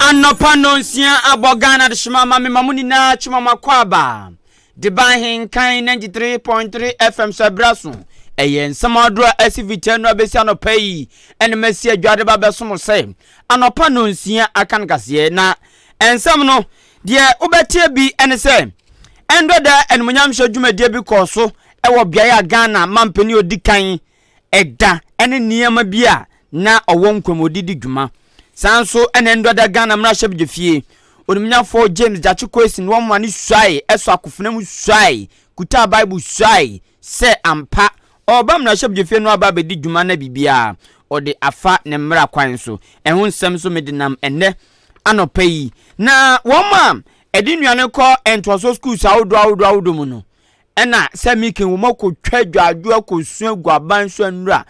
Anɔpa nnɔnsia abɔ Ghana adehyema ma mema mo nyinaa kyema mo akwaaba de ba Ahenkan 93.3 FM so ɛberɛ so. Ɛyɛ nsɛm ahodoɔ a asi fitia no abɛsi anɔpa yi ɛne masi adwa de ba bɛso mo sɛ anɔpa nnɔnsia aka no kaseɛ na nsɛm no deɛ wobɛteɛ bi ɛne sɛ ɛndɔ da animuonyamhyɛ dwumadie bi kɔɔ so ɛwɔ beaeɛ a Ghana mampanin odi kan ɛda ne nneɛma bi a na ɔwɔ nkwa mu ɔde di dwuma. Saa nso na Ndɔda Ghana Mmarahyɛbadwafie, Onimnyafoɔ James Gyakye Quayson wɔn ma no suae sɔ akofena mu suae kutaa Bible suae sɛ ampa ɔreba mmarahyɛbadwafie no aba abɛdi dwuma na biribiara ɔde afa ne mmara kwan so. Ɛho nsɛm nso mede nam ɛnnɛ anɔpa yi. Na wɔn a ɛde nnuane kɔ ntoasoɔ schools ahodoɔ ahodoɔ ahodoɔ mu no, Ɛna sɛ meke wɔn akɔtwa adwadwo akɔsua aguaban so nnura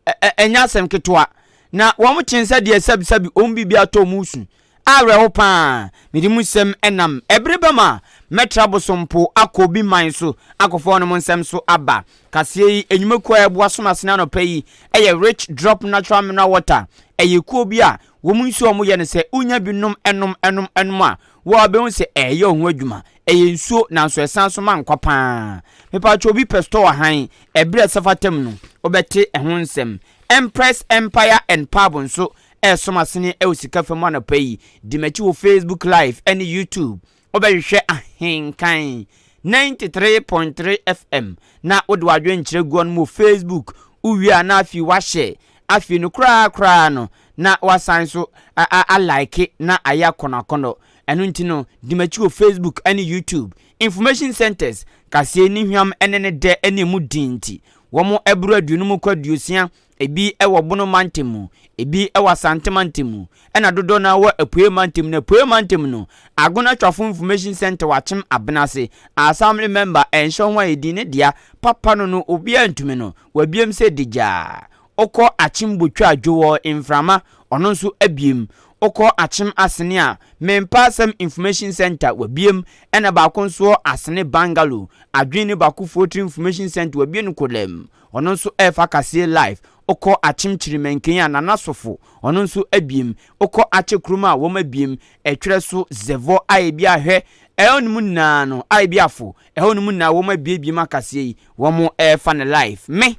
ɛnyɛ asɛm ketewa. Na wɔn kyen sɛ deɛ sɛbisɛbi wɔn biribi atɔ wɔn su. Awerɛho paa. Mede mu nsɛm nam. Ɛbere bɛma mɛtra bosompo akɔ obi man so akɔfa wɔn nsɛm so aba. Kaseɛ yi enyumakuo a ɛboa som asene anɔpa yi ɛyɛ Rich Drop Natural Mineral Water. Ɛyɛ kuo bi a wɔn nsuo a wɔyɛ no sɛ wonya bi nom nom nom nom a wo ara bɛhu sɛ ɛreyɛ wo ho adwuma. Ɛyɛ nsuo nanso ɛsan so ma nkwa paa. Mepatwɔ obi pɛ store hann ɛberɛ a ɛsɛ fata mu no wobɛte ɛho nsɛm. Empress Empire and Pub nso ɛresom asene ɛwɔ sika fa mu anɔpa yi. Di m'akyi wɔ Facebook live ɛne YouTube. Wobɛhwehwɛ Ahenkan 93.3 FM na wode w'adwenkyerɛ gu ɔnom wɔ Facebook. Wowie a na afei wahyɛ. Afei no koraa koraa no na wasan so a like na ayɛ akɔnɔakɔnɔ. Ɛno nti no, di m'akyi wɔ Facebook ne YouTube. Information Centers, kaseɛ ne hwam ne ne dɛ ne emu din nti, wɔn ɛboro 50 kɔ 60, ebi wɔ Bono mantam mu, ebi wɔ Asante mantam mu, ɛna dodoɔ no ara wɔ Apueɛ mantam mu. Na Apueɛ mantam no, Agona Twafo Information Center wɔ Akyem Abena ase. Assembly member, ɛnhyɛ ho a edin ne dea, papa no no, obiara ntumi no, wabiem sɛ digyaa. Wokɔ Akyem Botwa Dwowɔ Mframa, ɔno nso abiem. Wokɔ Akyem Asene a, Mempa Asɛm Information Centre wabiem, ɛna baako nso wɔ Asene Bungalow, Adwene ne Baako Fuotri Information Centre wabue no Kolem, ɔno nso ɛrefa kaseɛ live. Wokɔ Akyem Kyirimankin a, Nana Sofo, ɔno nso abiem. Wokɔ Akye Kurom a, wɔn abiem. Ɛtwerɛ so Zɛvɔ a ebi ahwɛ ɛhɔ nom nyinaa no, a ebi afo, ɛhɔ nom nyinaa wɔn abiebiem akaseɛ yi, wɔn ɛrefa no live. Me,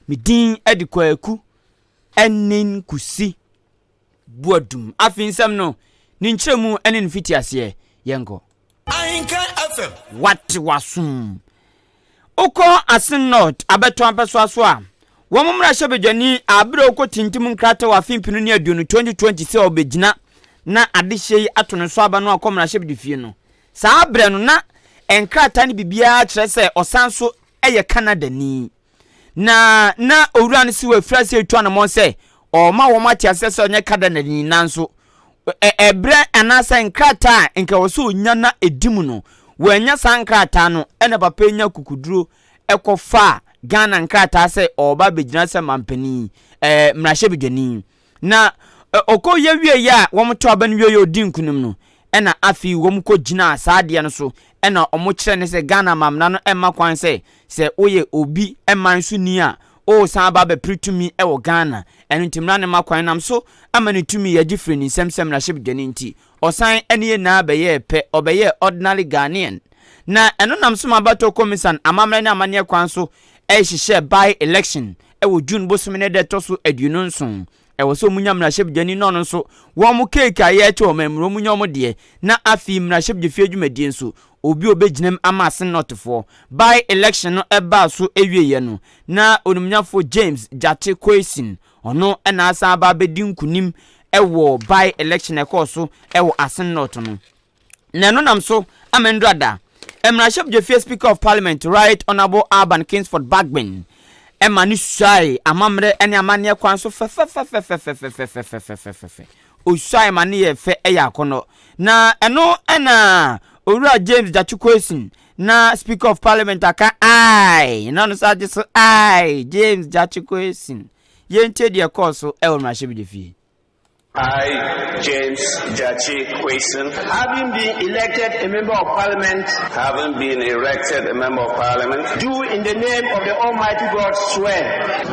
me din de Kwaku Anin Kusi. Boadum. Afei nsɛm no, ne nkyerɛmu ne ne mfitiaseɛ. Yɛnkɔ. Ahenkan FM. Wate w'asom. Wokɔ Asin North abɛtɔ ampɛsoa so a, wɔn mmarahyɛbadwani a bere a ɔkɔtintim nkrataa wɔ afe 2020, 2020 sɛ ɔbɛgyina na adehyeɛ yi ato no so aba no akɔ mmarahyɛbadwafie no, saa berɛ no na nkrataa no biribiara kyerɛ sɛ ɔsan so yɛ Canadani. Na na owura no si wɔ afiri ase retu anammɔn sɛ ɔrema wɔn ate aseɛ sɛ ɔnyɛ Canadani nanso ɛberɛ anaasɛ nkrataa a nka wɔ sɛ ɔnya na ɛdi mu no wɔanya saa nkrataa no ɛna papa yi nya kukuduro ɛkɔfaa Ghana nkrataa sɛ ɔreba abɛgyina sɛ mampanin ɛɛ mmarahyɛbadwani. Na ɔkɔ yɛ wieɛ a wɔn to aba no wieɛ ɔdi nkunim no ɛna afei wɔn kɔ gyinaa saa adeɛ no so ɛna wɔn kyerɛ ne sɛ Ghana amamena no ɛmma kwan sɛ sɛ woyɛ obi man so ni a ɔresan aba abɛpere tumi ɛwɔ Ghana ɛno nti mmara no mma kwan nam so ama ne tumi yɛgye firi ne nsam sɛ mmarahyɛbadwani nti ɔsan ɛne yɛn nyinaa bɛyɛɛ pɛ ɔbɛyɛɛ ordinary Ghanaian na ɛno nam so ma abatoɔ kɔmisan amammerɛ ne amanneɛ kwan so ɛhyehyɛɛ by election wɔ June bosome ne da ɛtɔ so 27. Ɛwɔ sɛ wɔnya mmarahyɛbdwani na ɔno nso wɔn keeki a yɛrekyɛ wɔn amammerɛ wɔnya wɔn deɛ na afei mmarahyɛbdwafie dwumadie nso obi a ɔbɛgyinam ama Asen Northfoɔ. By election no ɛbaa so wieɛ no na onimnyafoɔ James Gyakye Quayson ɔno na asan aba abɛdi nkunim wɔ by election a ɛkɔɔ so wɔ Asen North no. Na ɛno nam so ama nnora da Mmarahyɛbdwafie Speaker of Parliament Right Honourable Alban Kingsford Bagbin ma no suae amammerɛ ne amanneɛ kwan so fɛfɛfɛfɛfɛfɛfɛfɛfɛfɛfɛfɛ. Osuae ma no yɛɛ fɛ yɛ akɔnnɔ. Na ɛno na Owura James Gyakye Quayson na Speaker of Parliament aka ae na ɔno nso agye so ae James Gyakye Quayson. Yɛntie deɛ ɛkɔɔ so wɔ Mmarahyɛbdwafie. I. I, James Gyakye Quayson, Having been elected a member of parliament, having been elected a member of parliament, do in the name of the Almighty God swear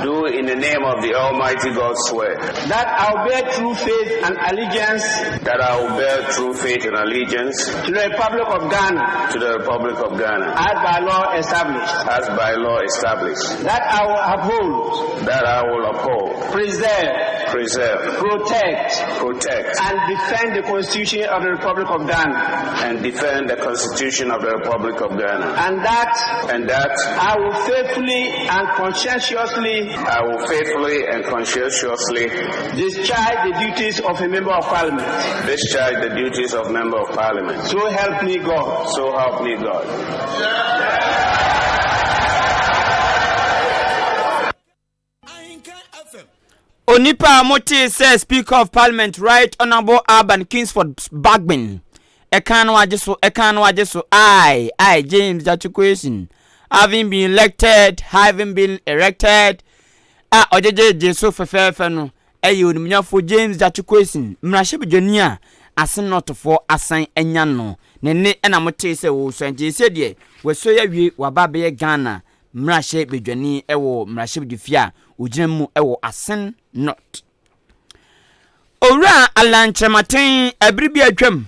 do in the name of the Almighty God swear that I will bear true faith and allegiance that I will bear true faith and allegiance to the Republic of Ghana to the Republic of Ghana as by law established, as by law established, that I will uphold, that I will uphold, preserve, preserve, protect, protect, and defend the Constitution of the Republic of Ghana, and defend the Constitution of the Republic of Ghana, and that and that I will faithfully and conscientiously I will faithfully and conscientiously discharge the duties of a member of parliament. discharge the duties of member of parliament. So help me God. So help me God. Ahenkan FM. Onipa a motee sɛ Speaker of Parliament Right Honourable Alban Kingsford Bagbin ɛka no agye so ɛka no agye so I, I, James Gyakye Quayson, having been elected, having been erected, a ɔgyegyegye so fɛfɛɛfɛ no yɛ Onimnyafoɔ James Gyakye Quayson, mmarahyɛbadwani a Asen Northfoɔ asan anya no. Ne nne na motee sɛ ɔresua nti seesei deɛ wasua awie waba abɛyɛ Ghana mmarahyɛ badwani wɔ mmarahyɛbadwafie a ɔgyina mu wɔ Asen North. Owura Allan Kyerematen, ɛbere bi a atwam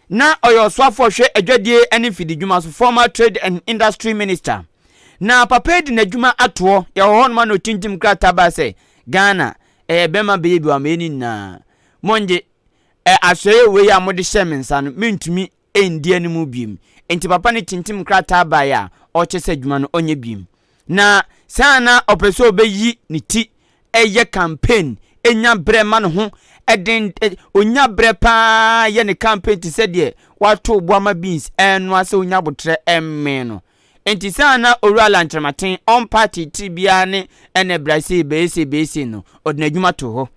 na ɔyɛ ɔsoafoɔ hwɛ adwadie ne mfididwuma so, former trade and industry minister. Na papa yi de n'adwuma atoɔ, yɛwɔ hɔ noma na ɔtintim krataa baa sɛ Ghana ɛyɛ bɛrima bɛyɛ bi wamɛyɛ ne nyinaa. Mongye ɛ asɔeɛ wei a mode hyɛ me nsa no mentumi ndi anim bio. Enti papa no tintim krataa baeɛ a ɔrekyerɛ sɛ adwuma no ɔnyɛ bio. Na saa na ɔpɛ sɛ ɔbɛyi ne ti yɛ campaign, nya berɛ ma ne ho den, ɔnya berɛ paa yɛ ne campaign te sɛ deɛ wato boama beans ɛnoa sɛ ɔnya abotrɛ mmee no. Enti saa na Owura Lankyerematen ɔmpa titiri biara ne ɛna bra sei bɛyɛ sei bɛyɛ sei no, ɔde n'adwuma too hɔ.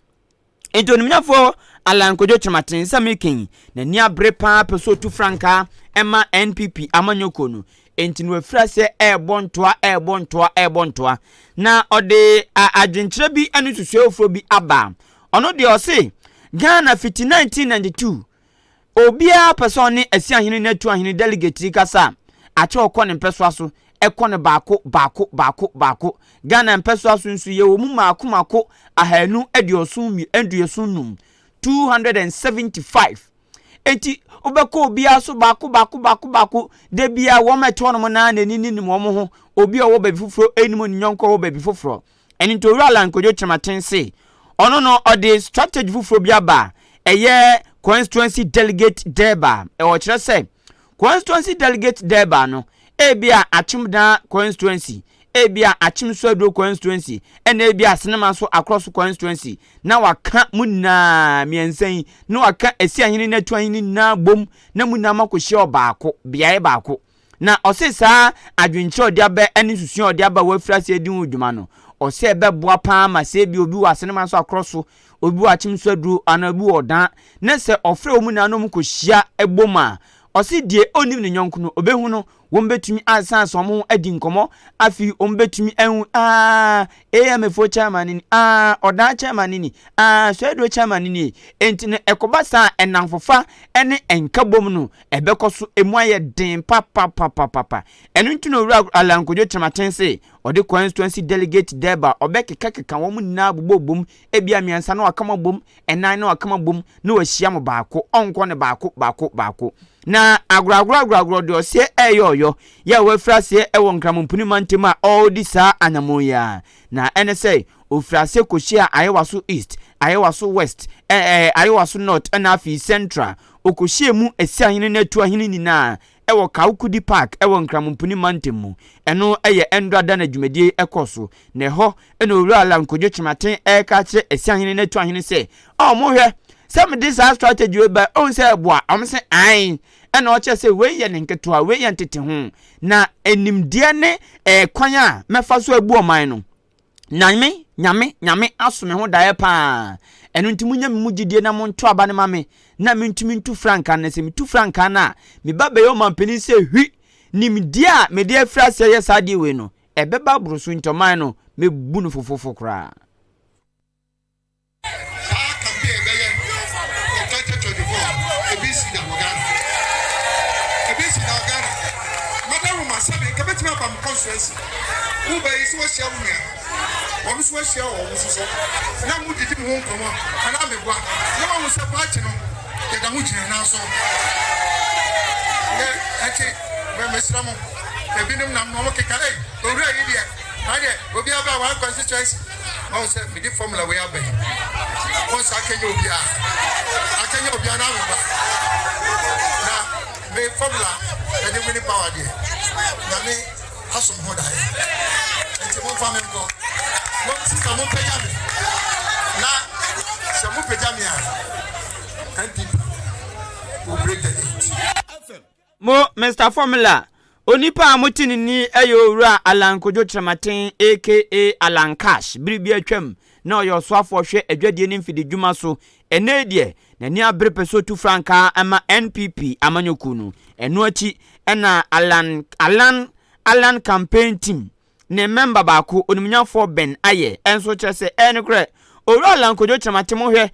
Enti onimnyafoɔ Allan Kojo Kyerematen sɛ meka yi, n'ani abere paa pɛ sɛ ɔtu frankaa ma NPP amanyɔkuo no. Enti no wafiri aseɛ ɛrebɔ ntoa, ɛrebɔ ntoa, ɛrebɔ ntoa. Na ɔde adwenkyerɛ bi ne nsusuɛ foforɔ bi aba. Ɔno deɛ ɔse Ghana fiti 1992 Obiara pɛ sɛ ɔne Asiahene ne Atuahene delegate yi kasa a, akyɛ ɔkɔ ne mpɛsoa so, ɛkɔ no baako, baako, baako, baako. Ghana mpɛsoa so nso yɛwɔ mu mmaako mmaako 275, 275. Enti wobɛkɔ obiara so baako, baako, baako, baako, da biara wɔn a ɛte hɔnom no ara na ani nim wɔn ho, obi a ɔwɔ baabi foforɔ nnim ne yɔnko a ɔwɔ baabi foforɔ. Ɛno nti Owura Allan Kojo Kyerematen se ɔno no ɔde strategy foforɔ bi aba a ɛyɛ constituency delegate durbar. Ɛwɔ kyerɛ sɛ constituency delegate durbar no ebia Akyemdan constituency, ebia Akyem Suaduro constituency, ɛna ebia Asenema so Akorɔ so constituency na waka mu nyinaa mmiɛnsa yi na waka Asiahene ne Atuahene nyinaa bom na mu nyinaa makɔhyia ɔbaako beaeɛ baako. Na ɔse saa adwenkyerɛ a ɔde aba ne nsusua a ɔde aba a wafiri aseɛ adi ho dwuma no, ɔse ɛbɛboa paa ma sɛ ebia obi wɔ asenema so akorɔ so, obi wɔ akyem so aduro anaa obi wɔ ɔdan na sɛ ɔfrɛ wɔn nyinaa na wɔn kɔhyia bom a, ɔse deɛ ɔnnim ne yɔnko no ɔbɛhu no, wɔn bɛtumi asansa wɔn ho adi nkɔmmɔ, afei wɔn bɛtumi ahu aa AMA foɔ chairman ni, aa ɔdan chairman ni, aa soaduro chairman ni, enti no ɛkɔba saa a nnamfofa ne nkabom no ɛbɛkɔ so emu ayɛ den papapapapa. Ɛno nti na Owura Allan Kojo Kyerematen se ɔde constituency delegate Durbar ɔbɛkekakeka wɔn nyinaa abobɔ bom, ebia mmiɛnsa na waka mo abom, ɛnan na waka mo abom na wahyia mo baako, ɔnkɔ no baako baako baako. Na agorɔ agorɔ agorɔ agorɔ deɛ ɔseɛ ɛreyɛ ɔyɔ, yɛ a wafiri aseɛ wɔ Nkramompuni mantam a ɔredi saa anammɔn yi ara. Na ɛne sɛ ɔfiri aseɛ kɔhyiaa Ayewaso East, Ayewaso West, ɛɛ Ayewaso North ɛna afei Central. Ɔkɔhyiaa mu Asiahene ne Atuahene nyinaa wɔ Kawukudi Park wɔ Nkramompuni mantam mu. Ɛno yɛ Ɛndra da na dwumadie yi kɔɔ so. Na ɛhɔ na Owura Allan Kojo Kyerematen reka akyerɛ Asiahene ne Atuahene sɛ, Ɔ, monhwɛ, sɛ mede saa strategy wei bae, ɔhu sɛ ɛboa? Wɔn se, Ae. Ɛna ɔkyerɛ sɛ wei yɛ ne nketewa, wei yɛ nteteho. Na nimdeɛ ne kwan a mɛfa so abu ɔman no, Nyame, Nyame, Nyame aso me ho daeɛ paa. Ɛno nti monya me mu gyidie na monto aba no ma me na mentumi ntu frankaa no. Na sɛ metu frankaa no a, me ba bɛyɛ ɔmampanin sɛ hwi. Nimdeɛ a mede afiri aseɛ yɛ saa adeɛ wei no, ɛbɛba aboro so nti ɔman no, mɛbu no fofofo koraa. Saa campaign bɛyɛ for 2024. constituency. Wo ba yi sɛ wahyia wo nua, ɔno nso ahyia wɔ wo nso so na modidi mo ho nkɔmmɔ anaa meboa na wahu sɛ party no yɛda ho gyina nan so. Yɛ ɛte mesrɛ mo, ebinom nam na wɔn keka, ei, owura yi deɛ na deɛ obiara ba one constituency. Ɔn sɛ mede formula wei aba yi, wɔn sɛ akɛnyɛ obiara, akɛnyɛ obiara na meba na me formula ɛde win power deɛ, Nyame asom ho daeɛ. Nti momfa me nkɔ mo sista, mompagya me, na sɛ mopagya me a, NPP will break the eight. Mo Mr Formula, onipa a mote ne ni yɛ Owura Alan Kojo Kyerematen, aka Alan Cash. Bere bi atwam na ɔyɛ ɔsoafoɔ hwɛ adwadie ne mfididwuma so. Ɛnɛ deɛ n'ani abere pɛ sɛ otu frankaa ma NPP amanyɔkuo no. Ɛno akyi ɛna Alan campaign team ne member baako, onimnyafoɔ Ben Ayɛ, ɛnso kyerɛ sɛ ɛyɛ nokorɛ Owura Alan Kojo Kyerematen mo hwɛ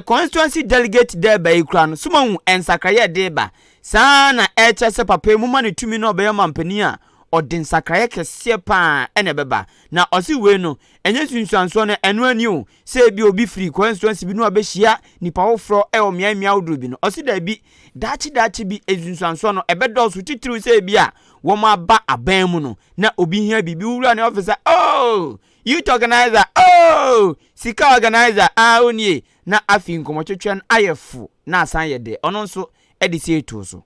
constituency delegate dɛ ba yi kura no sumahu nsakraeɛ de ba saa na ɛkyerɛ sɛ papa yi mu ma ne tumi na ɔbɛyɛ ɔmampanin a, ɔde nsakraeɛ kɛseɛ paa ɛna ɛbɛba. Na ɔsi wei no ɛnyɛ nsunsuansoɔ no ɛno ani o, sɛ ebi obi firi constituency bi no abɛhyia nipa foforɔ ɛwɔ mmea mmea ahodoɔ bi no, ɔsi daabi, daakye daakye bi nsunsuansoɔ no ɛbɛdɔɔso, titiriw sɛ ebi a wɔn aba aban mu no na obi hia biribi wura ne office, oh, youth organizer, oh, sika organizer ah, onie, na afei nkɔmɔtwetwe no ayɛ fo na asan yɛ dɛ. Ɔno nso ɛde si eto so.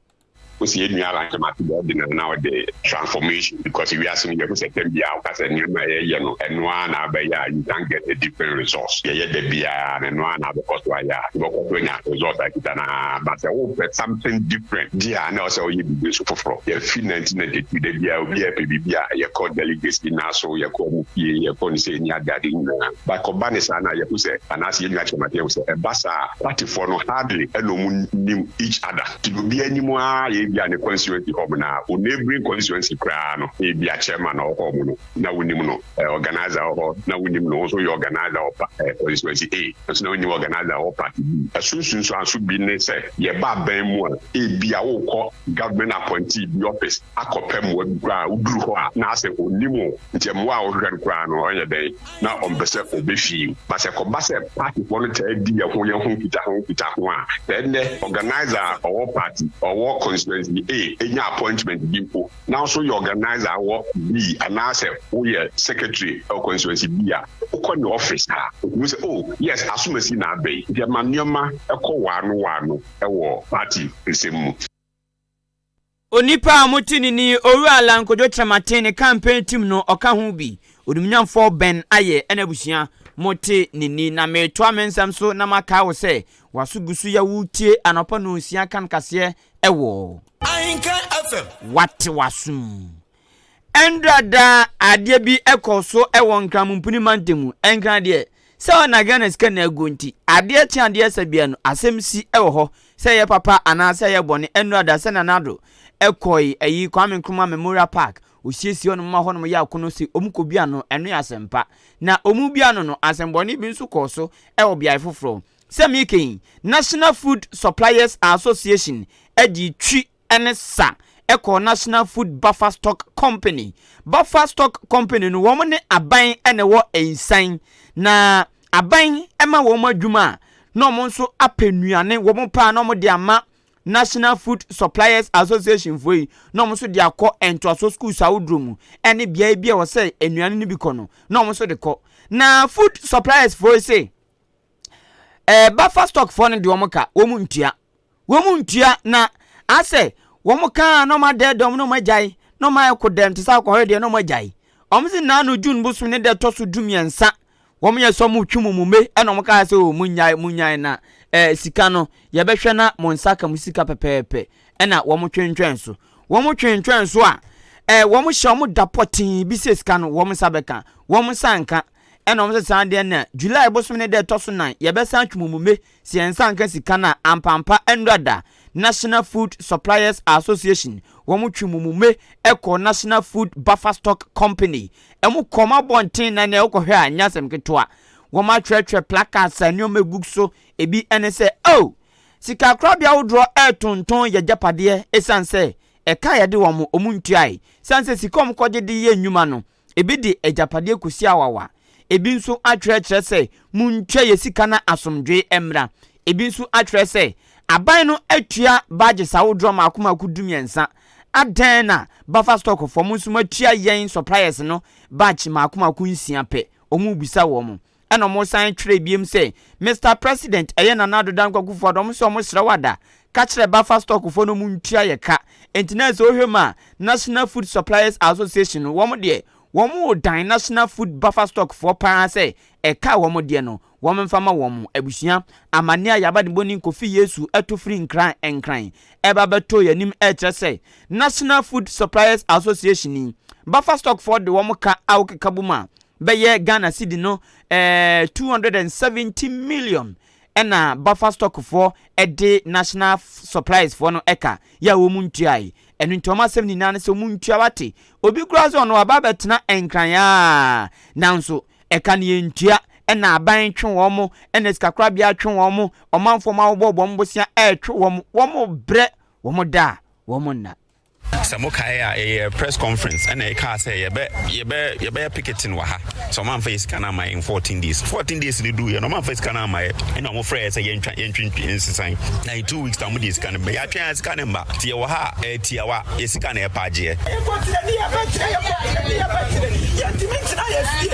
Wosi yɛn nua Alan Kyerematen deɛ, ɔde na ɔde transformation, because wiase no yɛho sɛ tɛm biara woka sɛ nneɛma a yɛyɛ no ɛno ara na abɛyɛ a, you can get a different results. Yɛyɛ da biara na ɛno ara na abɛkɔ so ayɛ a, wobɛkɔ so anya results a ɛkita na ba. Sɛ wopɛ something different di a, na ɛwɔ sɛ woyɛ biribi nso foforɔ. Yɛfi 1992 da biara obi a ɛpɛ biribi a, yɛkɔ delegates nyinaa so, yɛkɔ mu fie, yɛkɔ ne sɛ ɛni adeade nyinaa, but kɔba ne saa na yɛho sɛ anaasɛ yɛn nua Kyerematen yɛho sɛ ɛba saa, partyfoɔ no hardly ɛna ɔmu nim each other. Nti obi anim a yɛ bi a ne constituency hɔ na o neighboring constituency koraa no, ebi a chairman na ɔwɔ hɔ mu no na wonim no, organizer wɔ hɔ na wonim no, nso yɛ organizer wɔ constituency A nso na wonim organizer wɔ party B. Ɛso nsunsuanso bi ne sɛ yɛba aban mu a, ebi a wokɔ government appointee bi office akɔpɛ mmoa bi koraa, woduru hɔ a na asɛ onim o, nti mmoa a wohwehwɛ no koraa no ɔnyɛ dɛn na ɔmpɛ sɛ ɔbɛfie. Ba sɛ kɔba sɛ partyfoɔ no taa di yɛn ho yɛn ho nkitaho nkitaho a, ɛnnɛ organizer a ɔwɔ party ɔwɔ constituency A enya appointment bi mpo, na nso yɛ organizer wɔ B anaasɛ woyɛ secretary ɛwɔ constituency B a, wokɔ ne office a, otumi sɛ, "Oh yes, asomasi na aba yi." Nti ɛma nneɛma ɛkɔ waano waano ɛwɔ party nsɛm mu. Onipa a mote ne ni, Owura Alan Kojo Kyerematen ne campaign team no ɔka ho bi, onimnyamfoɔ Ben Ayɛ, ɛna abusua mote ne ni. Na metoa me nsɛm so na maka wo sɛ waso gu so yɛ wotie anɔpa 6 kan kaseɛ ɛwɔ Ahenkan FM. Wate wasom. Ɛndrada adeɛ bi ɛkɔ so ɛwɔ Nkramompuni mantam. Ɛnkran deɛ sɛ ɔna Ghana sika na agu, nti adeɛ kye adeɛ sɛ bia no asɛm si ɛwɔ hɔ, sɛ ɛyɛ papa anaasɛ ɛyɛ bɔne. Ɛndrada sɛ Nana Addo ɛkɔe ɛyi Kwame Nkrumah Memorial Park, osiesie hɔnom ma hɔnom yɛ akono sɛ ɔmu kɔ bia no, ɛno yɛ asɛmpa. Na ɔmu bia no, asɛmbɔne bi nso kɔɔ so ɛwɔ beae foforɔ. Sɛ meka National Food Suppliers Association ɛde twi ɛne sa ɛkɔ National Food Buffer Stock Company. Buffer Stock Company no, wɔn ne aban ɛna ɛwɔ nsan na aban ɛma wɔn adwuma a, na wɔn nso apɛ nnuane wɔn paa na wɔn de ama National Food Suppliers Association foɔ yi, na wɔn nso de akɔ ntoaso schools ahodoɔ mu ɛne beaeɛ bi a wɔsɛ nnuane no bi kɔ no, na wɔn nso de kɔ. Na food suppliers foɔ yi sɛ buffer stock foɔ no de wɔn ka, wɔn ntua, wɔn ntua, na asɛ wɔn kaa na wɔn adɛɛdɛ wɔn na wɔn agyae na wɔn ayɛ ko dɛm te sɛ akɔhɔre deɛ na wɔn agyae. Wɔn si naanu June bosom ne deɛ ɛtɔ so 13, wɔn yɛ sɛ wɔn twi mu mu me, ɛna wɔn kaa sɛ, "O, mo nyae, mo nyae, na sika no yɛbɛhwɛ na mo nsa ka mo sika pɛpɛɛpɛ." Ɛna wɔn twɛntwɛn so, wɔn twɛntwɛn so a, wɔn hyɛ wɔn da pɔtee bi sɛ sika no wɔn nsa bɛka, wɔn nsa nka. Ɛna wɔn sɛ saa deɛ na July bosom ne deɛ ɛtɔ so 4 yɛbɛsan atwi mu mu me sɛ yɛn nsa nka sika no a. Ampampa nwura National Food Suppliers Association wɔn twi mu mu me ɛkɔ National Food Buffer Stock Company ɛmo kɔm abɔnten, na nea ɛkɔhwɛ a nyɛ asɛm ketewa. Wɔn atwerɛtwerɛ placards a nneɛma egu so ebi ɛne sɛ, "Oh, sikakorabea ahodoɔ ɛɛtontɔn yɛ gyapadeɛ," ɛsiane sɛ Ɛka a yɛde wɔn, wɔn ntuae. Sane sɛ sika a wɔkɔgye de yɛ nnwuma no, ebi de agyapadeɛ kɔsi awawa. Ebi nso atwerɛ kyerɛ sɛ montua yɛ sika na asomdwoe mmra. Ebi nso atwerɛ sɛ aban no atua badges ahodoɔ mmaako mmaako dumiɛnsa. Adɛn na buffer stock foɔ mo nso moatua yɛn suppliers no batch mmaako mmaako nsia pɛ? Wɔrebisa wɔn. Ɛna ɔmo san twerɛɛ biom sɛ, Mister President, ɛyɛ Nana Addo Dankwa Akufo Addo, ɔmo sɛ ɔmo srɛ wo ada, ka kyerɛ Buffer Stock foɔ no ɔmo ntua yɛ ka. Enti na sɛ wohwɛ mu a, National Food Suppliers Association no, wɔn deɛ, wɔn redan National Food Buffer Stock foɔ paa sɛ ɛka a wɔn deɛ no, wɔn mfa ma wɔn. Abusua, amaneɛ a Yabadebɔni Kofi Yesu to firi Nkran Nkran ɛreba abɛto yɛn anim ɛrekyerɛ sɛ, National Food Suppliers Association yi, Buffer Stock foɔ de wɔn ka a wokeka bom a, bɛyɛ Ghana cedi no eh, 270 million ɛna buffer stock foɔ ɛde national supplies foɔ no ɛka yɛ a wɔn ntuae. Ɛno nti wɔn asɛm nyinaa ne sɛ wɔn ntua wate. Obi koraa sɛ ɔno waba abɛtena Nkran aa, nanso ɛka no yɛntua, ɛna aban twe wɔn, ɛna sikakorabea twe wɔn, ɔmanfoɔ wɔn awobɔ wɔn bosea ɛretwe wɔn, wɔn brɛ wɔn da a wɔn nna. Sɛ mo kae a, yɛyɛɛ press conference ɛna yɛkaa sɛ yɛbɛ yɛbɛ yɛbɛyɛ picketing wɔ ha sɛ ɔmo amfa yɛ sika no amma yɛn 14 days. 14 days no duu yɛ no ɔmo amfa sika no amma yɛ ɛna ɔmo frɛ yɛ sɛ yɛntwa yɛntwentwe nsesan na in 2 weeks time ɔmo de yɛ sika no bɛba. Yɛatwɛn a sika no mma nti yɛwɔ ha a ɛyɛ tiawa yɛ sika na yɛpɛ agyeɛ. Yɛkɔtire ne yɛbɛtire yɛkɔtire ne yɛbɛtire yɛntumi ntena yɛ fie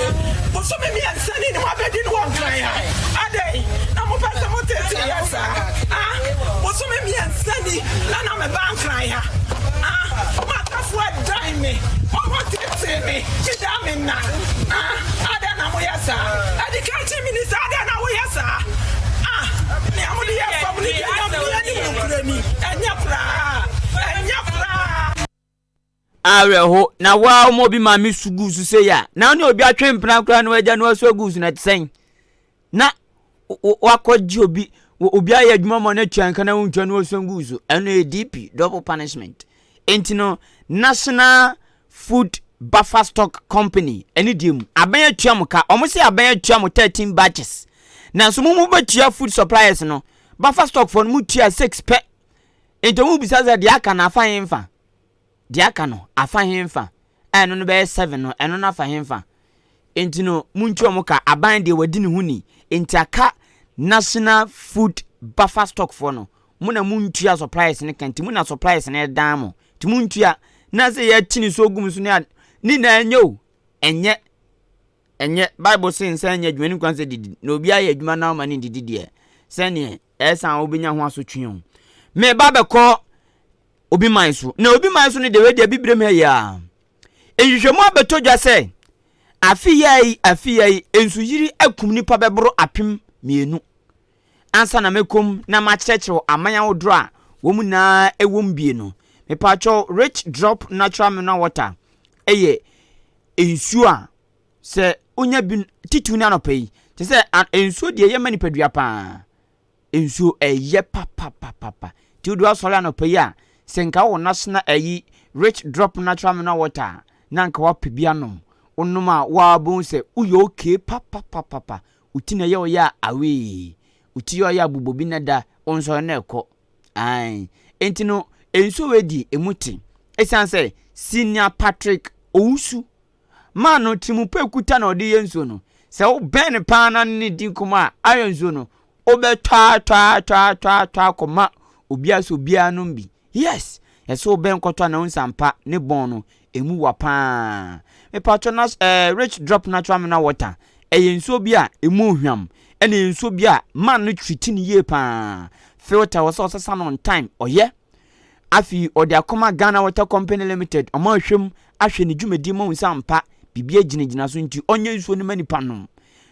bosome mmiɛnsa ni ne moabɛdi no wɔ Nkran ha adɛn na mopɛ sɛ motetee yɛ saa ah bosome mmiɛnsa ni na na meba Nkran ha ah m'atɔfoɔ adan me ɔmo tetee me medaa me nna ah adɛn na moyɛ saa education minister adɛn na woyɛ saa ah nea mode yɛ fam no deɛ Nyame anim nokorɛ ni ɛnyɛ koraa ɛnyɛ koraa. Awerɛho na woa woma obi maame su gu so sei a, na wo ne obi atwe mpena koraa na wagya no asu agu so na ɛte sɛn? Na wakɔgye obi, obi ayɛ adwuma ma no atua nka na wontua no asu agu so. Ɛno yɛ DP, double punishment. Enti no, National Food Buffer Stock Company ɛne deɛ mu, aban atua mo ka. Wɔn se aban atua mo 13 batches. Nanso mo mo bɛtua food suppliers no, buffer stock foɔ no mo tua 6 pɛ. Enti wɔn bisa sɛ deɛ aka no afa henfa? Deɛ aka no, afa henfa? A ɛno no bɛyɛ seven no, ɛno no afa henfa? Enti no, montua wɔn ka. Aban deɛ wadi ne ho ni. Enti aka National Food Buffer Stock foɔ no, mo na montua suppliers no ka. Nti mo na suppliers no dan mo. Nti montua. Na sɛ yɛte ne so gu mo so ne ade, ne nyinaa ɛnyɛ o. Ɛnyɛ. Ɛnyɛ. Bible se nsa nyɛ adwuma ne kwan sɛ didi. Na obi ayɛ adwuma na ɔma ne ndidi deɛ, sɛdeɛ ɛsan a wobɛnya ho asotwe o. Meba bɛkɔ obi man so. Na obi man so no deɛ wei deɛ bibirem ha yi ara. Nhwehwɛmu abɛtɔ dwa sɛ afe yi ara yi afe yi ara yi nsuyiri akum nnipa bɛboro 2000. Ansa na mɛkɔ mu na makyerɛkyerɛw aman ahodoɔ a wɔn nyinaa wɔ mu bie no, mepaakyɛw Rich Drop Natural Mineral Water yɛ nsuo a sɛ wonya bi titiriw ne anɔpa yi, kyerɛ sɛ nsuo deɛ ɛyɛ ma nipadua paa. Nsuo ɛyɛ papapapapa. Nti wode wasɔre anɔpa yi a, sɛ nka wowɔ national ayi rich drop natural mineral water a, na nka wapɛ bi anom. Wonom a woa wobɛhu sɛ woyɛ okay papapapapa. Wo ti na ɛyɛ wo ya a awee. Wo ti yɛ ɔyɛ a bobɔ bi na da, wonsɔre na ɛkɔ. Ae. Enti no nsuo wei deɛ emu te. Ɛsiane sɛ Senior Patrick Owusu maa no tirimupɛ kuta na ɔde yɛ nsuo no. Sɛ wobɛn no paa na ne di nkɔmmɔ a, ayɛ nsuo no, wobɛtɔ ara tɔ ara tɔ ara tɔ ara tɔ ara kɔma obiara sɛ obiara nom bi. Yes! Yɛsɛ wobɛn kɔtɔ a na wohu sɛ ampa ne bɔn no, emu wa paa. Mepatwɔ na eh, Rich Drop Natural Mineral Water, ɛyɛ nsuo bi a emu hwam, ɛna ɛyɛ nsuo bi a man no treat no yie paa. Filter wɔ sɛ ɔsesa no on time, ɔyɛ. Afei ɔde akɔma Ghana Water Company Limited, ɔmo ahwɛ mu ahwɛ ne dwumadie mu ahu sɛ ampa biribi agyinagyina so nti ɔnyɛ nsuo no ma nipa nom.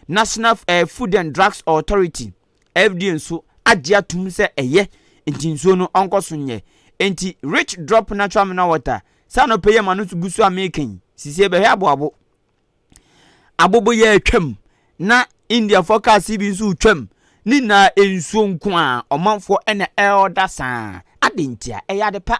National eh, Food and Drugs Authority, FDA nso agye atum sɛ ɛyɛ nti nsuo no ɔnkɔ so nyɛ. Nti Rich Drop Natural Mineral Water, saa anɔpa yi a m'ano gu so a meka yi, sisi ɛbɛhwɛ aboabo. Aboboyaa atwam na Indiafoɔ cars yi bi nso retwam. Ne nyinaa nsuo nko a ɔmanfoɔ na ɛreɔda saa. Adɛn ntia? Ɛyɛ ade pa.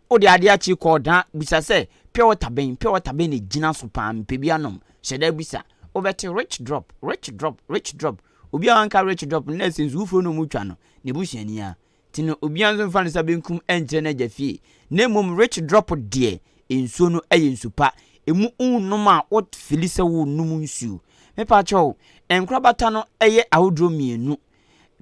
Wode adeɛ akye kɔɔ daa bisa sɛ pure water bɛn, pure water bɛn na ɛgyina so paa mepɛ bi anom. Hyɛ da bisa. Wobɛte rich drop, rich drop, rich drop. Obi a wanka rich drop no na ɛsɛ nsufoɔ na wɔtwa no, ne busuani a. Nti no obiara nso mfa ne nsa benkum nkyerɛ n'agya fie. Na mmom rich drop deɛ, nsuo no yɛ nsu pa. Emu wonom a wo fili sɛ worenom nsuo. Mepakyɛw, nkorabata no yɛ ahodoɔ mmienu.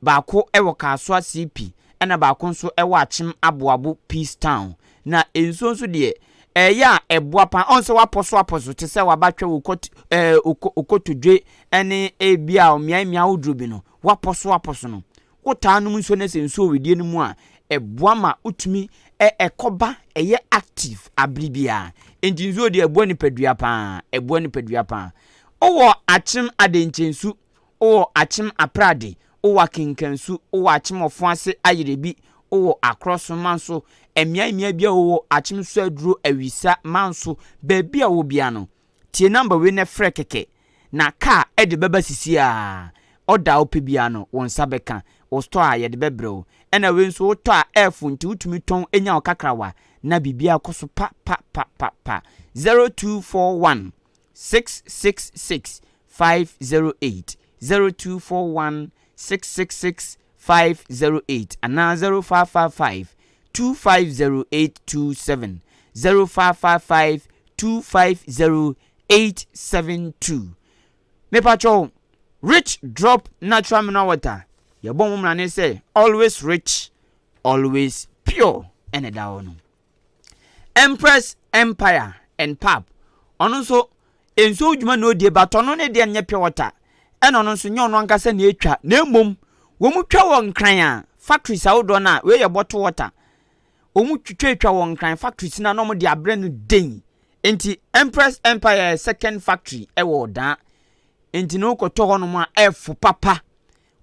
Baako wɔ Kasoa CP ɛna baako nso wɔ Akyem Aboabo Peace Town. Na nsuo nso deɛ, ɛyɛ a ɛboa paa. Ɔn sɛ woapɔso apɔso te sɛ wabatwɛ wo kɔt ɛɛ wo kotodwe ne ebia mmeae mmeae ahodoɔ bi no, woapɔso apɔso no. Wotaa nom nsuo na sɛ nsuo wɔ wedeɛ no mu a, ɛboa ma wotumi ɛkɔba ɛyɛ active abere biara. Enti nsuo deɛ ɛboa nipadua paa, ɛboa nipadua paa. Wowɔ Akyem Adenkyɛnsu, wowɔ Akyem Aprade, wowɔ Akenkansu, wowɔ Akyem Ɔfoase Ayerebi, wowɔ Akorɔso Manso, mmeae mmeae bi a wowɔ Akyem Suaduro Awisa Manso, baabi a wowɔ biara no, Tie number wei na frɛ kɛkɛ na car de bɛba sisiaa. Order a wopɛ biara no wo nsa bɛka. Wo store a yɛde bɛbrɛ wo. Ɛna wei nso wotɔ a ɛɛfo nti wotumi tɔn nya wo kakrawa na biribiara kɔ so pa pa pa pa pa. 0241 666 508 0241 666 508 anaa 0555 250827 0555 250872. Mepakyɛw, Rich Drop Natural Mineral Water, yɛbɔ ho mmara ne sɛ always rich, always pure ɛna ɛda hɔ no. Empress Empire and Pub, ɔno nso nsuo dwuma na odie but ɔno ne deɛ nyɛ pure water ɛna ɔno nso nyɛ ɔno ankasa na etwa na mmom wɔn twa wɔ Nkran a factories ahodoɔ no a wei yɛ bottle water wɔn twitwa wɔ Nkran factories na na wɔn de abrɛ no den. Nti Empress Empire yɛ second factory ɛwɔ Ɔdaa nti na wokɔtɔ hɔnom a ɛfo papa.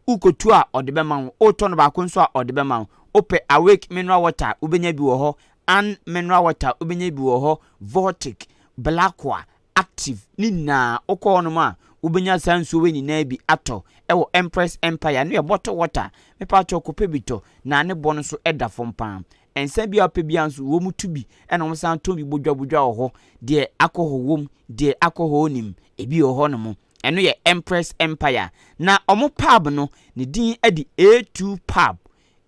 Wokɔtu a ɔde bɛma wo, wotɔ no baako nso a ɔde bɛma wo. Wopɛ Awake mineral water wobɛnya bi wɔ hɔ, An mineral water wobɛnya bi wɔ hɔ, Voltic, Blackoa, Active ne nyinaa wokɔ hɔnom a wobɛnya saa nsuo wei nyinaa bi atɔ ɛwɔ Empress Empire no yɛ bottle water. Mepa kyɛw, kɔpɛ bi tɔ na ne bɔ no nso ɛda fam paa. Nsa bi a wopɛ biara nso wɔn mu tu bi ɛna wɔn san tɔn bi bodwabodwa wɔ hɔ. Deɛ alcohol wom, deɛ alcohol nim ebi wɔ hɔ nom. Ɛno yɛ Empress Empire na ɔmo pub no ne din de A2 Pub.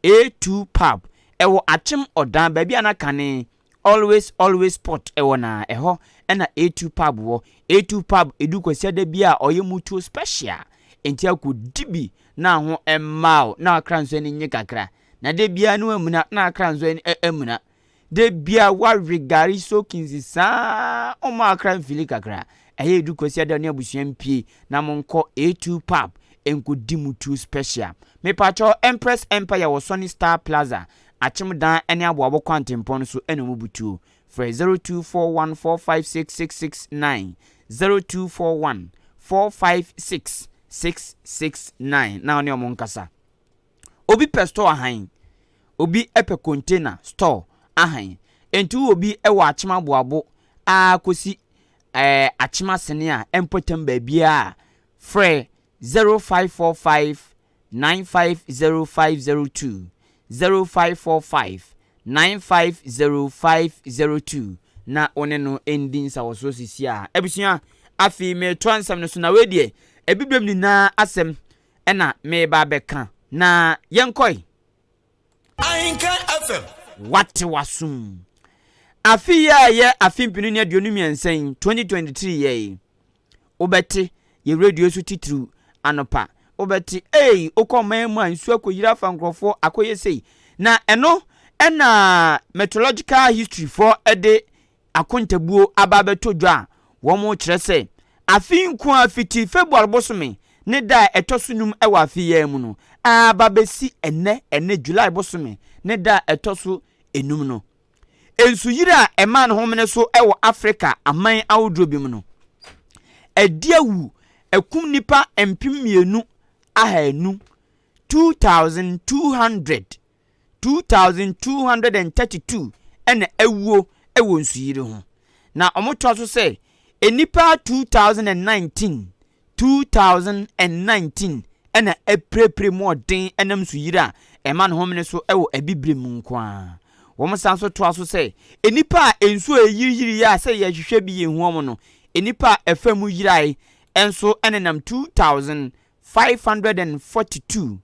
A2 Pub ɛwɔ Akyem Ɔdan baabi a n'aka ne Always Always Sport ɛwɔ na ɛhɔ ɛna A2 Pub wɔ. A2 Pub edu Kwasiada bi a ɔyɛ mutuo special nti akɔ di bi na ho ɛmmaa na akra nso ani nye kakra na de bia no amuna na akra nso ani amuna de bia wawe gari soakings saa ɔmo akra mfili kakra. Ɛyɛ edu Kwasiada ne abusua mpie na mo nkɔ A2 Pub nkɔdi mutuo special. Mepakyɛw, Empress Empire wɔ Sonny Star Plaza, Akyem Dan ne Aboabo kwantempɔn no so ɛna ɔmo butuo. Frɛ 0241456669, 0241 456 669 na ɔne ɔmo nkasa. Obi pɛ store ahan, obi pɛ container store ahan nti wɔ obi wɔ Akyem Aboabo a kɔsi Akyem Asene a ɛmpɔtam baabiara, frɛ 0545 950502, 0545 950502 na wo ne no ndi nsawɔsoɔ sisi a. Abusua, afei metoa nsɛm no so na wei deɛ ebibirem nyinaa asɛm ɛna meba abɛka na yɛnkɔe. Ahenkan FM. Wate wasom. Afe yi a ɛyɛ afe 2023 yi, 2023 yɛ yi, wobɛte yɛ radio so titiriw anɔpa wobɛte ei wokɔ ɔman mu a nsuo akɔyiri afa nkurɔfoɔ akɔyɛ sei na ɛno ɛna meteorological history foɔ ɛde akontabuo aba abɛtɔ dwa a wɔn kyerɛ sɛ afe nko a fiti February bosome ne da a ɛtɔ so 5 ɛwɔ afe yi mu no aba bɛsi ɛnɛ July bosome ne da a ɛtɔ so 5 no, nsuyiri a ɛmaa ne homene so ɛwɔ Africa aman ahodoɔ bi mu no ɛdi awu ɛkum nipa 2,200, 2200, 2232 ɛna ɛwuo ɛwɔ nsuyiri ho. Na wɔn toa so sɛ nnipa 2019, 2019 ɛna apirapira mu ɔden ɛnam nsuyiri a ɛma ne homene so ɛwɔ Abibire mu nko ara. Wɔn san so toa so sɛ nnipa a nsuo a ɛyiriyiri yɛ a sɛ yɛhwehwɛ bi yɛn hu wɔn no, nnipa a ɛfa mu yirae nso ɛnenam 2542,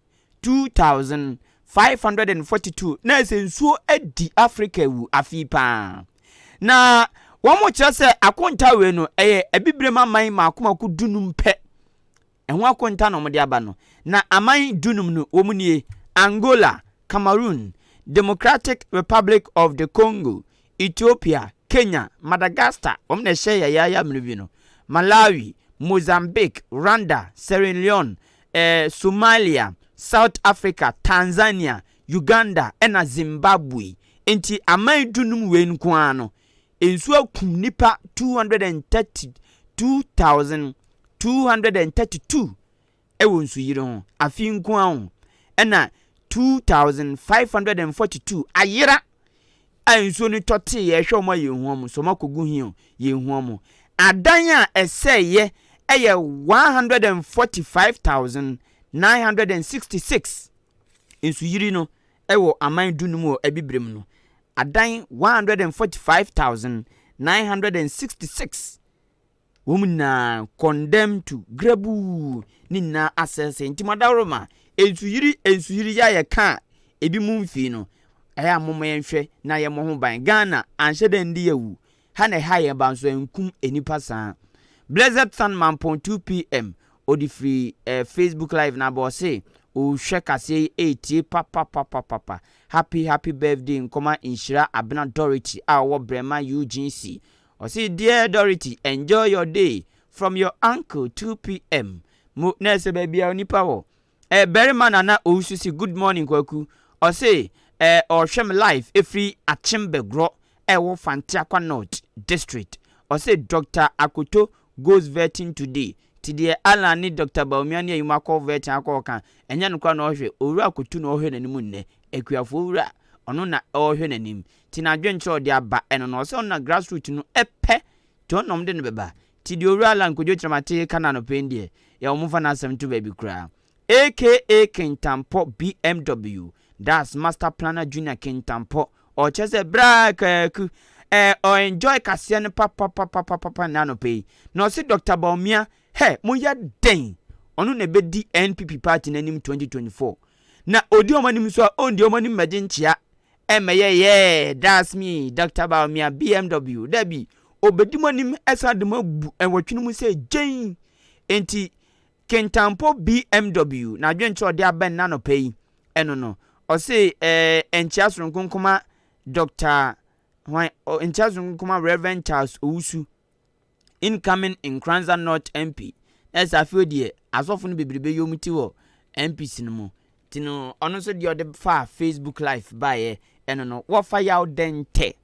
542 na ɛsɛ nsuo adi Africa wu afei paa. Na wɔn kyerɛ sɛ akonta wei no, ɛyɛ Abibirem aman mako mako 15 pɛ ɛho akonta na wɔde aba no. Na aman 15 no, wɔn nie: Angola, Cameroon, Democratic Republic of the Congo, Ethiopia, Kenya, Madagascar, wɔn na ɛhyɛ yɛyɛayɛ mmerɛ bi no, Malawi, Mozambique, Rwanda, Sierra Leone, Somalia, South Africa, Tanzania, Uganda ɛna Zimbabwe. Nti aman 15 wei nko ara no, nsuo akum nipa 232,232 ɛwɔ nsuyiri ho afi nko ara ho, ɛna 2542 ayera a nsuo no tɔ tee. Yɛhwɛ wɔn a yɛn hu wɔn so, wɔn akɔgu hin yɛn hu wɔn. Adan a ɛsɛɛyɛ ɛyɛ 145,966. Nsuyiri no ɛwɔ aman 15 wɔ Abibirem no, adan 145,966 wɔn nyinaa condemn to grabuu ne nyinaa asɛesɛ. Nti mo adaworoma, nsuyiri, nsuyiri yɛ a yɛka a ebi mu mfii no, ɛyɛ a moma yɛnhwɛ na yɛmmɔ ho ban. Ghana anhyɛ dɛ ndi yɛwu ha na ɛha yɛn ba nso nkum nipa saa. Blessed Son Mampɔn 2 p.m. ɔde firi Facebook Live na abɔ, ɔse ɔhwɛ kaseɛ yi ɛretie papapapapa. Happy happy birthday nkɔma Nhyira Abena Dorothy a ɔwɔ Brɛma UGC. Ɔse, "Dear Dorothy, enjoy your day from your uncle 2 p.m." Mo na ɛsɛ baabi a onipa wɔ barima Nana Owusu si, "Good morning, Kwaku." Ɔse ɔhwɛ me live ɛfiri Akyembɛgorɔ ɛwɔ Fanteakwa North District. Ɔse, "Dr Akoto goes vetting today." Ti deɛ Alan ne Dr Bawumia ne ayimu akɔ vetting akɔ ɔka ɛnyɛ no kora na ɔhwɛ Owura Akoto na ɔhwɛ n'anim nnɛ. Akuafoɔ wura ɔno na ɔrehwɛ n'anim, nti n'adwenkyerɛ ɔde aba ɛno no, ɔsɛ ɔno na grassroot no ɛpɛ, nti ɔno na ɔmo de no bɛba. Ti deɛ Owura Alan Kodwo Kyerɛmate ka na anɔpɛ deɛ yɛ ɔmo fa n'asɛm to baabi koraa. Aka Kintampɔ BMW, that's Master Planner Junior Kintampɔ, ɔkyɛ sɛ braa kaaku ɔenjoy kaseɛ no papapapapapa na anɔpɛ yi. Na ɔse Dr Bawumia hɛ moyɛ den, ɔno na ɛbɛdi NPP party n'anim 2024, na odi ɔmo anim nso a ɔndi ɔmo anim mɛgye nkyea ɛmɛyɛ yɛɛ "That's me, Dr Bawumia BMW" dabi, obɛdi mo anim ɛsan de mo abu ɛwɔtwe no mu sɛ gyɛn. Nti Kintampo BMW na adwenkyerɛ ɔde abɛn n'anɔpɛ yi ɛno no, ɔse nkyea soronko nkoma Dr hwan, nkyea soronko nkoma Reverend Charles Owusu, incoming Nkranza North MP. Ɛsɛ afei deɛ asɔfo no bebrebe yɛ ɔmo ti wɔ MPs no mu, nti no ɔno nso deɛ ɔde fa Facebook Live baeɛ ɛno no, wɔfa yaw dɛntɛ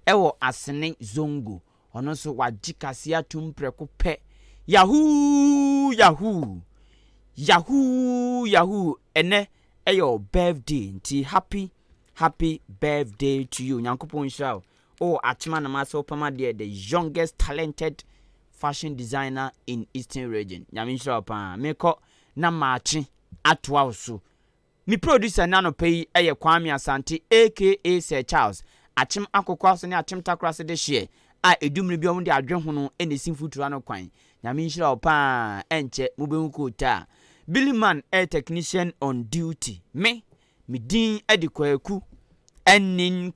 ɛwɔ Asene Zongo, ɔno nso wagye kaseɛ atum prɛko pɛ. Yahoo yahoo yahoo yahoo, ɛnɛ ɛyɛ ɔ birthday, nti happy happy birthday to you. Nyankopɔn nhyira wo. Oh, Akyema na ma sɛ wopam adeɛ, the youngest talented fashion designer in Eastern Region. Nyame nhyira wo paa. Mekɔ na maakye atoa wo so. Me producer nanɔpɛ yi ɛyɛ Kwame Asante aka Sir Charles Akyem akokɔ so ne Akyem takora so de hyeɛ a ɛdumere bi ɔmo de adwe ho no ɛna ɛsi mfuturo ano kwan. Nyame nhyira wo paa. Ɛnkyɛ mobɛhu koota a Billy Man air technician on duty. Me din ɛde Kwaku ɛne.